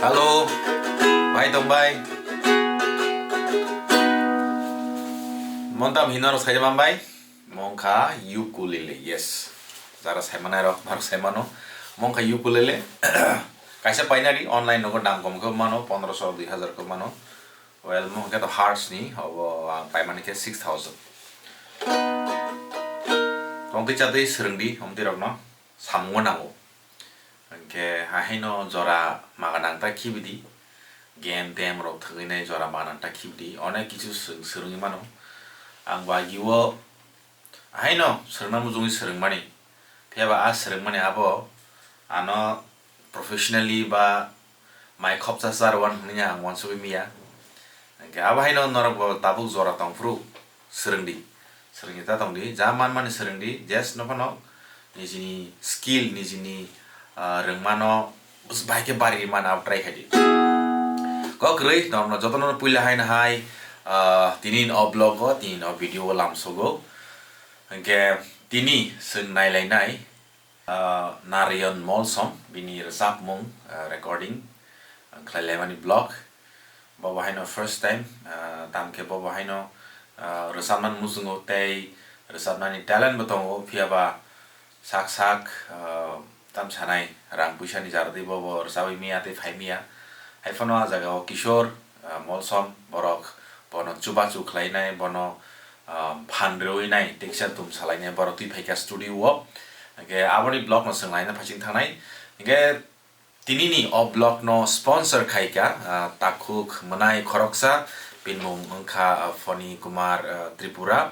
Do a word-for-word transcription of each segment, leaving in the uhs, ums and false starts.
Hello, bai tong bai. Montam hinaro saida man bai. Mongkha ukulele, yes. Jara saimanai rok, narok saimano. Mongkha ukulele. Kaisa painari online nogo dam kom khe mano, pondro so, dui hazar khe mano. Well, mongkha to Hertz ni, obo ang paimani khe six thousand. Tongtwi chatwi swrwngdi, omtwi rokno. Samungo nango. Hwnkhe haino jora maga nang ta khibidi, game tem rok thwgwi nai jora maga nang ta khibidi, onek kichu swrwng-, swrwngwi mano. Ang bo agio haino swrwngna mujungwi swrwngmani. Phiya ba a swrwngmani abo ano professionally ba mai khopsa charwan hwnwi ang uansugwi miya. Hwnkhe abo haino norok bo tabuk jora tongphuru swrwngdi. Swrwngdi ta tongdi, ja manmani swrwngdi, just no phano nijini skill, nijini, ah, rwngmano bwswk bahai khe bari rwmano abo try khaidi. Kok kwrwi norokno jotono puila haino hai, ah, tini o vlog o, tini o video o lamsogo. Hwnkhe tini chwng nailainai, ah, Narayan Molsom, bini rwchapmung, ah, recording, ah, khlai laimani vlog. Bo bo haino first time, ah, tamkhe bo bo haino, ah, rwchapnani muchungo tei rwchapnani talent bo tongo, phiya ba sak sak, ah, tam sanai rang puisa ni jar twi bo bo rwchapwi miya tei phai miya. Hai phano ah jaga o Kishore, ah, Molsom borok bono chubachu khlainai, bono, ah, phan rwui nai, teksa tum salainai borok twi phaikha studio o. Hwnkhe aboni vlog no chwng naina phaiching thangnai. Hwnkhe tinini o vlog no sponsor khaikha, ah, takhuk mwnai khoroksa, bini mung wngkha, ah, Foni Kumar, ah, Tripura.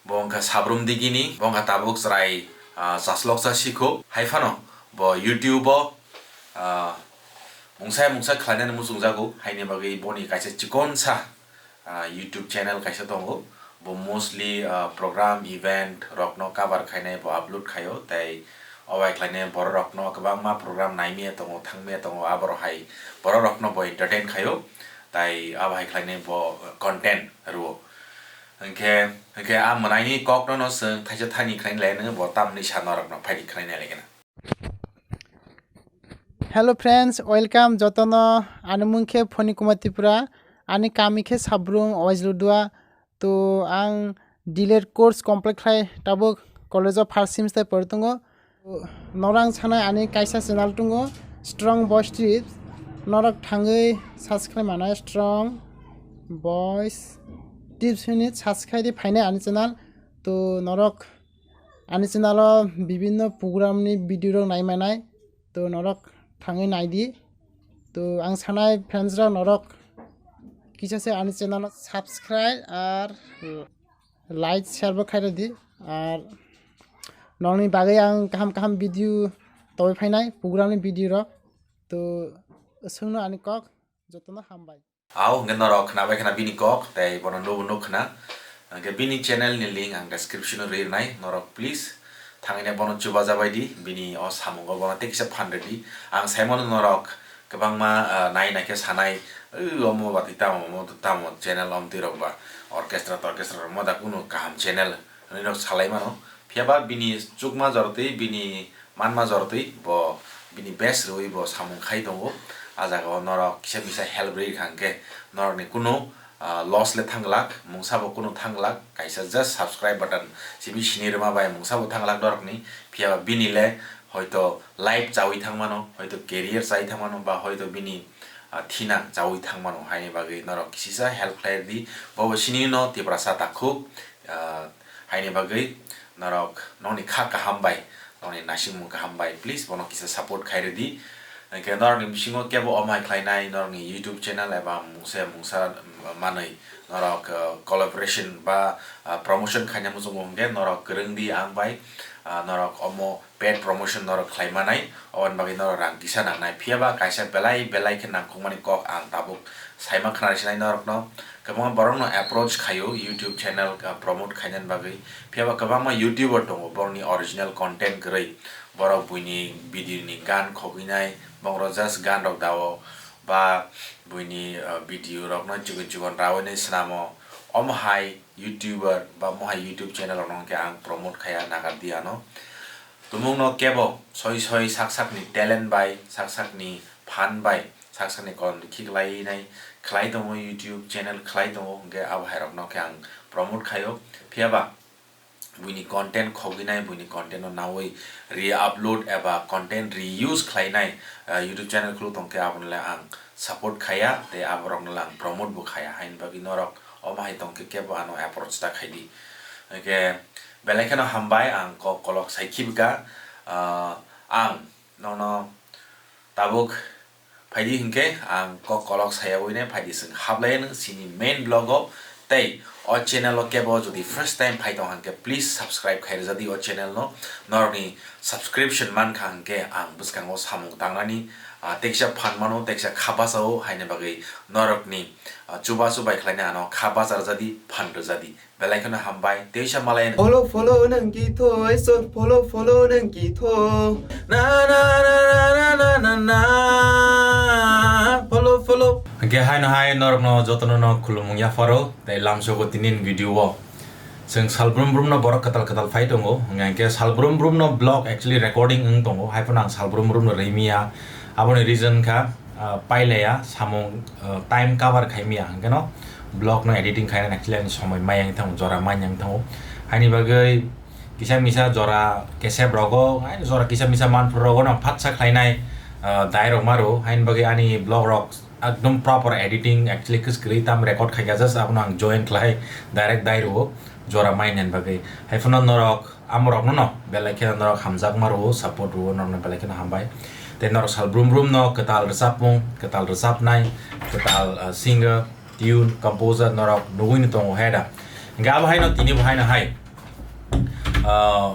Bo wngkha Sabrum Digini, bo wngkha tabuk chwrai, ah, chasloksa sikhuk. Hai phano bo YouTube o, ah, mungsa mungsa khlainani muchungjago, haini bagwi boni kaisa chikonsa, ah, YouTube channel kaisa tongo. Bo mostly, ah, program, event rokno cover khainai, bo upload khaio, tei obai khlainai borok rokno kwbangma program naimaya tongo, thangmaya tongo, aborok hai borok rokno bo entertain khaio, tai abo hai khlainai bo content rwo. Hwnkhe, hwnkhe a mwnaini kokno no chwng thaisa thani khlaina lai nw bo tamni sa norokno phaidi khlaina lai gana. Hello friends, welcome jotono. Ani mung khe Foni Kumar Tripura, ani kami khe Sabrum Waijludua. To ang D.El.Ed course complete khlai tabuk college o first semester pori tongo. Norang sanai ani kaisa channel tongo, Strong Boys Tips. Norok thangwi subscribe manai Strong Boys Tips hwnwi subscribe di phainai ani channel. To norok ani channel o bibinno program ni video rok nai manai. To norok thangwi nai di. To ang sanai friends rok norok kisa se ani channel o subscribe ar like, share bo khairok di. Ar nokni bagwi ang kaham kaham video tobwi phainai, program ni video rok. To, swngno ani kok, jotono hambai. Au, hwnkhe norok khnabai khna bini kok, tei bono nubo nuk khna. Hwnkhe bini channel ni link ang description o rwi rwnai, norok please thangwi bono chubajabai di, bini o samungo bono tei kisa phan rwdi. Ang saimano norok kwbangma, ah, nai nai khe sanai, "Ui, omo ba twi tamo, omo tamo channel omtwi rok ba, orchestra torchestra rok moda kunu kaham channel," hwnwi rok salai mano. Phiya ba bini chukma jortwi, bini manma jortwi bo bini best rwui bo samung khai tongo. A jaga o norok kisa misa help rwi kha hwnkhe norokni kunu, ah, loss le thanglak, mungsa bo kunu thanglak, kaisa just subscribe button simi sini rwma bai mungsa bo thanglak norokni. Phiya ba bini le hoito life chaui thangmano, hoito career chai thangmano, ba hoito bini, ah, thina chaui thangmano, haini bagwi norok kisisa help khlai di. Bobo sini no Tiprasa takhuk, ah, haini bagwi norok nokni kha kaham bai, nokni naisingmung kaham bai, please bono kisa support khai rwdi. Hwnkhe norokni bisingo kebo omai khlainai norokni YouTube channel eba mungsa mungsa manwi norok, ah, collaboration ba, ah, promotion khaina muchungo hwnkhe norok kwrwng di ang bai, ah, norok omo paid promotion norok khlai manai, oboni bagwi norok rang kisa nangnai. Phiya ba kaisa belai belai khe nangkukmani kok ang tabuk saima khna sinai norokno. Kwbangma borokno approach khaio YouTube channel, ah, promote khainani bagwi. Phiya ba kwbangma YouTuber tongo, borokni original content kwrwi. Borok buini video ni gan khogwinai, bongro just gan rok dao ba buini, ah, video rokno chikon chikon rawinai swnamo. Omo hai YouTuber ba mohai YouTube channel rokno hwnkhe ang promote khaiya nagar di ano. Tumungno kebo soi soi sak sakni talent bai, sak sakni phan bai sak sakni kolom rikhi khlai nai, khlai tongo, YouTube channel khlai tongo, hwnkhe abo hai rokno khe ang promote khaio. Phiya ba buini content khogwi nai, buini content no nawi re-upload eba content reuse khlai nai, ah, YouTube channel khuluk tong khe abono le ang support khaya, tei aborokno le ang promote bo khaya, haini bagwi norok omo hai tong khe kebo ano approach ta khai di. Hwnkhe belai kheno hambai, ang kok kolok sai khibika, ah, ang nono tabuk phaidi hinkhe ang kok kolok sayawi nai phaidi, chwng hablai nw chini main vlog o. Tei o channel o kebo jodi first time phai tong hinkhe please subscribe khai rwjadi o channel no. Norokni subscription mankha hinkhe ang bwskango samung tangnani, ah, teksa phan mano, teksa kha bachao, haini bagwi norokni, ah, chubachu bai khlaina ano kha bacha rwjadi, phan rwjadi. Belai kheno hambai, teisa malai. Follow, follow nang ki thoi, sor, follow, follow nang ki tho. Na, na, na, na, na, na, na, na. Follow, follow. Hwnkhe haino hai norokno jotono no khulumung yapharo, tei lamsogo tinin video o. Chwng salbrum brum no borok kwtal kwtal phai tongo, hwnkhe salbrum brum no vlog actually recording wng tongo, hai phano ang salbrum brum no rimiya. Aboni reason kha, ah, pailaya samung, ah, time cover khaimiya, hwnkhe no vlog no editing khaina actually ani somoi maya wng thango, jora manya wng thango. Haini bagwi kisa misa jora kesep rogo, ai jora kisa misa manphru rogo no phatsa khlainai, ah, dai rok maru. Haini bagwi ani vlog rok ekdom proper editing actually kwskwrwi tam record khaikha, just abono ang join khlai direct dai rwo jora manya ni bagwi. Hai phano norok amorokno no belai kheno norok hamjakma rwo, support rwo, norokno belai kheno hambai. Tei norok sal brum brum no kwtal rwchapmung, kwtal rwchapnai, kwtal, ah, singer, tune, composer norok nugwi no tongo he da. Hwnkhe abo haino tini bo haino hai, ah,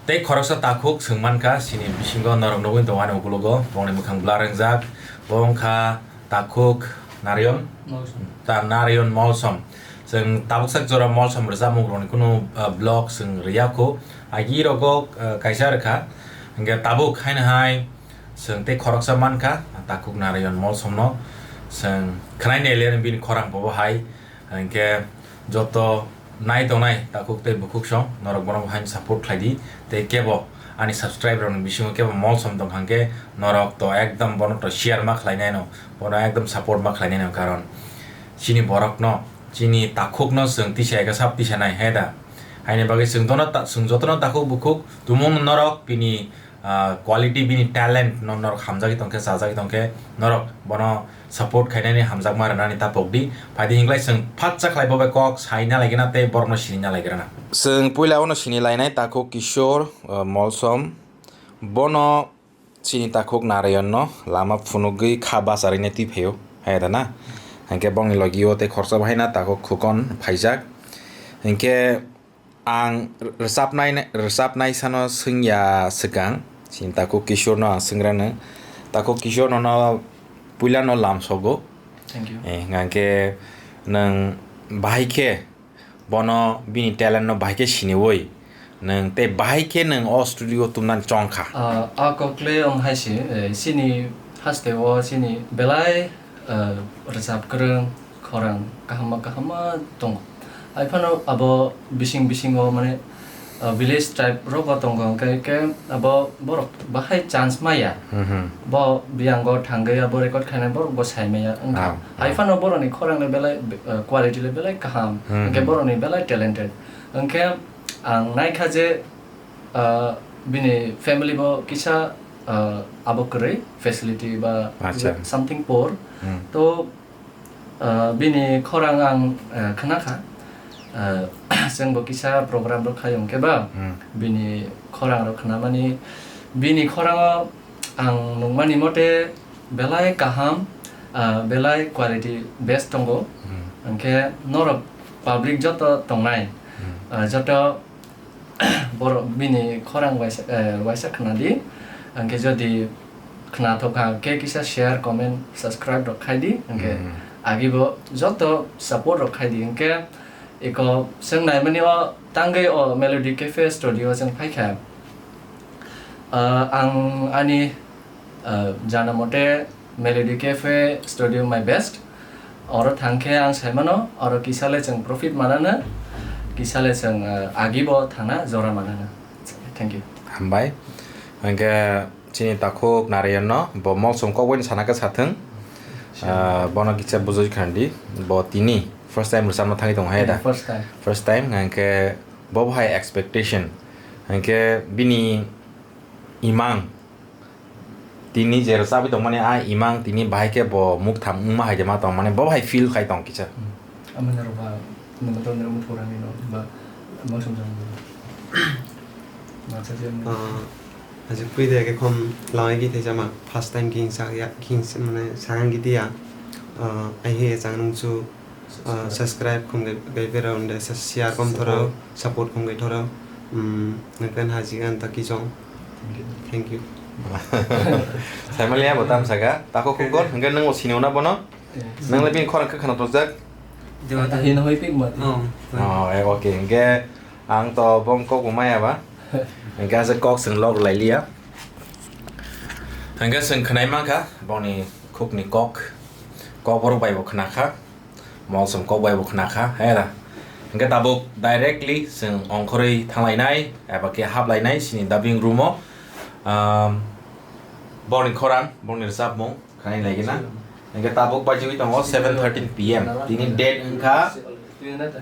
tei khoroksa takhuk chwng mankha, chini bisingo norok nugwi tongo ani ukulogo, bongni mwkhang blur wngjak, bo wngkha takhuk Narayon, Molsom. Ta Narayon Molsom. Chwng tabuksak jora Molsom rwchapmung rokni kunu, ah, vlog chwng rwya kho. Agi rogo, ah, kaisa rwkha. Hwnkhe tabuk haino hai chwng tei khoroksa mankha, takhuk Narayon Molsom no. Chwng khwnai nai le bini khorang bobo hai. Hwnkhe joto nai tongnai takhuk tei bukhuk song norok bono hai support khlai di. Tei kebo ani subscribe rokni bisingo kebo Molsom tong kha hwnkhe norok to ekdom bono to share ma khlai nai no. Bono ekdom support ma khlainai no, karon chini borokno, chini takhukno chwng tisa eka sap tisa nai he da. Haini bagwi chwng dono ta-, chwng jotono takhuk bukhuk tumung norok bini, ah, quality, bini talent no norok hamjagwi tongkhe, chajagwi tongkhe, norok bono support khainani hamjakma rwnani ta pokdi. Phaidi hinklai chwng phatsa khlai bo bai kok saina laigina tei borokno sinina laigrana. Chwng puila ono sini lainai takhuk Kishore, ah, Molsom. Bono chini takhuk Narayon no lama phunugwi kha bacharwi nai twi phaio, hai da na? Hinkhe bongni logi o tei khoroksa bo haino takhuk Khukon phaijak. Hinkhe ang rwchapnai, rwchapnai sano swngya swkang, chini takhuk Kishore no ang swngrano. Takhuk Kishore nono puila no lamsogo. Thank you. Eh, hinkhe nwng bahai khe bono bini talent no bahai khe siniwi nwng tei bahai khe nwng o studio tumnani chong kha? Ah, a kokle wng hai se, eh, chini haste o chini belai, eh, rwchap kwrwng khorang kaham ma kaham ma tongo. Hai phano abo bising bisingo mane, ah, village type rogo tongo, hwnkhe khe abo borok bahai chance maya. Mhm. Bo biyango thangwi abo record khainai borok bo sai maya wngkha. Ah, hai ah. Phano borokni khorang le belai, ah, quality le belai kaham. Mhm. Hwnkhe borokni belai talented. Hwnkhe ang naikha je, ah, bini family bo kisa, ah, abo kwrwi facility ba acha. Something poor. Hmm. To, ah, bini khorang ang, ah, khna kha. Ah, chwng bo kisa program rok khai hwnkhe ba, hmm, bini khorang rok khnamani, bini khorango ang nukmani mote belai kaham, ah, belai quality best tongo. Hmm. Hwnkhe norok public joto tongnai, hmm, ah, joto borok bini khorang waisa, eh, waisa khna di. Hwnkhe jodi khna thok kha, hwnkhe kisa share, comment, subscribe rok khai di. Hwnkhe, hmm, agi bo joto support rok khai di. Hwnkhe eko chwng naimani o tangwi o Melody Cafe Studio chwng phai kha. Ah, ang ani, ah, jana mote Melody Cafe Studio my best. Oro thang khe ang sai mano, oro kisa le chwng profit manana, kisa le chwng, ah, agi bo thangna jora manana. Thank you. Hambai. Hwnkhe Chini takhuk Narayan no bo Molsom kok bai sana khe sathung. Ah, bono kisa bujui khandi. Bo tini first time rwchapna thangwi tongo hai da. First time. First time, hwnkhe bo hai expectation. Hwnkhe bini imang tini je rwchapwi tongmani a imang tini bahai khe bo muktham wngma hai de ma tong mani bo hai feel khai tong kisa. Hmm. Amani rok ba, nang to nang thura ni no ba, ma sum jang. Ma cha je. Ah, aji pui de ke khom langai ki thai jama first time king sa ya, king sa, mane sangang ki dia. Ah, ai he chang nung chu, ah, subscribe khom gai, gai pera unde sa share khom thoro, support khom gai thoro. Hmm, nang kan haji kan ta ki jong. Thank you. Saimaliya bo tam saka, tako khukor, hingke nang o sini ona bono. Nang le bini khorang khe khana tojak. Dewa ta hin hoi pik ma. Oh. Oh, eh, okay. Hingke ang to bong kok bo maya ba. Hingke asa kok seng log lai liya. Hingke seng khnai mangkha boni khukni kok. Kok borok bai bo khna kha. Molsom kok bai bo khna kha, he da. Hingke tabuk directly seng ongkhorwi thanglainai eba khe haplainai sini dubbing room o. Um, boni khorang, boni rwchapmung. Khanai lai gina. Hingke tabuk baichigwi tongo seven thirteen P M. Tini date wngkha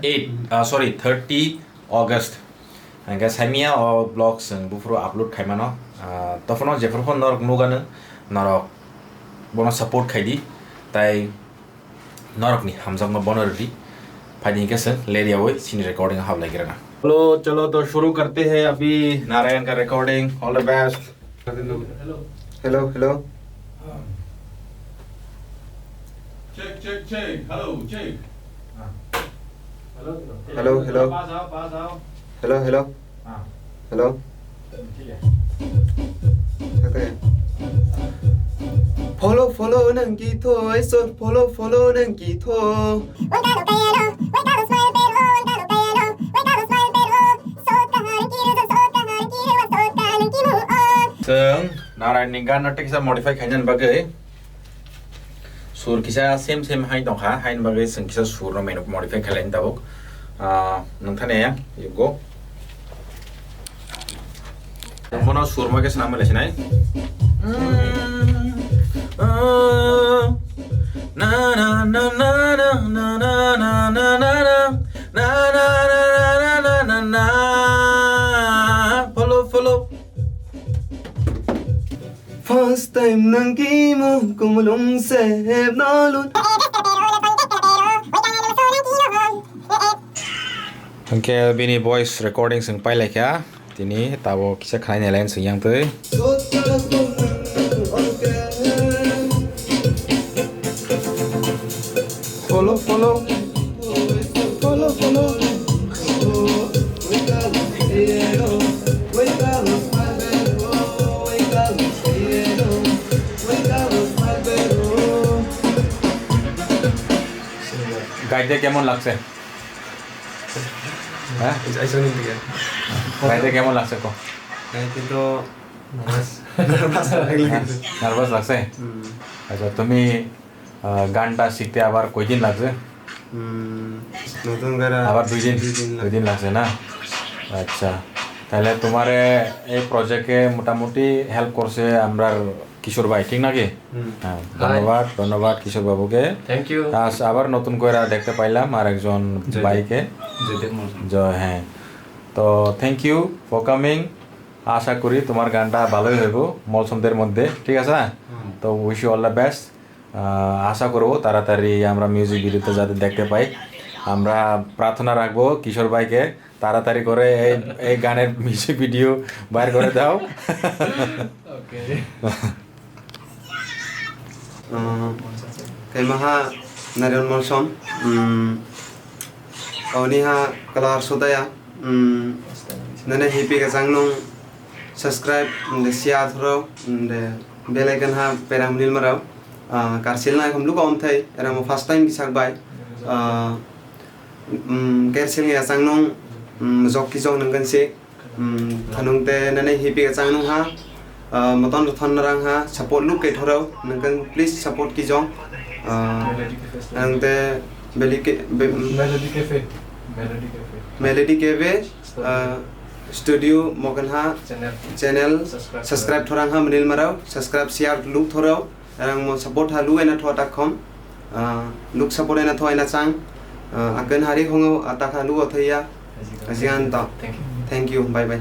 eight, ah, sorry, thirty August. Hingke saimia o vlog chwng buphuru upload khaimano. Ah, tophano jephuru phano norok nugano, norok bono support khaidi. Tai norokni hamjakma bono rwdi. Phaidi hingke chwng leriyawi chini recording o hablai grana. Hello, chalo to shuru karte hain abhi Narayan ka recording. All the best. Hello, hello. Check, check, check. Hello, check. Hello, hello. Hello, hello. Follow, follow nang ki thoi, sir, follow, follow nang ki thoi. Chwng Narayan ni gan no tekisa modify khainani bagwi. Sur kisa same same hai tongkha, haini bagwi chwng kisa sur no menu modify khailai tabuk. Ah, nungthani ya, you go. Bono sur ma khe swnam le sinai. Follow, follow. First time nang ki mung kumulung se hebna lun. Hingke bini voice recording chwng pai lai kha. Tini tabo kisa khnai nai lai chwng yang twi. Follow, follow. Follow, follow. গাইতে কেমন লাগছে? হ্যাঁ? এই, এই সঙ্গে দিকে। গাইতে কেমন লাগছে কো? গাইতে তো নার্ভাস। নার্ভাস লাগলে। হ্যাঁ, নার্ভাস লাগছে? হুম। আচ্ছা, তুমি, আহ, গানটা শিখতে আবার কয়দিন লাগছে? হুম, নতুন করে আবার দুই দিন? দুই দিন লাগছে। দুই দিন লাগছে না? আচ্ছা, তাহলে তোমারে এই প্রজেক্টে মোটামুটি হেল্প করছে আমরার কিশোর ভাই, ঠিক নাকি? হুম। হ্যাঁ, হাই। ধন্যবাদ, ধন্যবাদ কিশোর বাবুকে। Thank you। আস-, আবার নতুন করে দেখতে পাইলাম আর একজন জয়দেব। ভাইকে। জয়দেব মলসম। জয়, হ্যাঁ। তো thank you for coming। আশা করি তোমার গানটা ভালোই হইব মলসমদের মধ্যে, ঠিক আছে না? হুম। তো wish you all the best। আহ, আশা করব তাড়াতাড়ি আমরা মিউজিক ভিডিওতে যাতে দেখতে পাই। আমরা প্রার্থনা রাখবো কিশোর ভাইকে তাড়াতাড়ি করে এই, এই গানের মিউজিক ভিডিও বাইর করে দাও। ওকে। Uh, kaimaha Narion Molsom, um, Oni ha kalar sodaya, um, nene hipi kachang nung subscribe, de share thoro, de bell icon ha perang nil marao, ah, karsil nai khum luka om thai, era mo first time kisak bai, ah, um, kersil nge achang nung, um, jok ki jok nung kan se, Hmm, thanung te nani hipi kachang nung ha, ah, moton rothon narang ha, support nuk ke thorau, nung kan please support ki jong. Ah, Melody Cafe. Ang te Beli ke, be, Melody Cafe. Melody Cafe. Melody Cafe, ah, Studio Mogenha channel subscribe thorang ha manil marau, subscribe share luk thorau, arang mo support ha lu ena tho takhom, ah, luk support ena tho ena chang, ah, agen hari hongo atakha lu othaya, ajigan to. Thank you. Thank you, bye bye.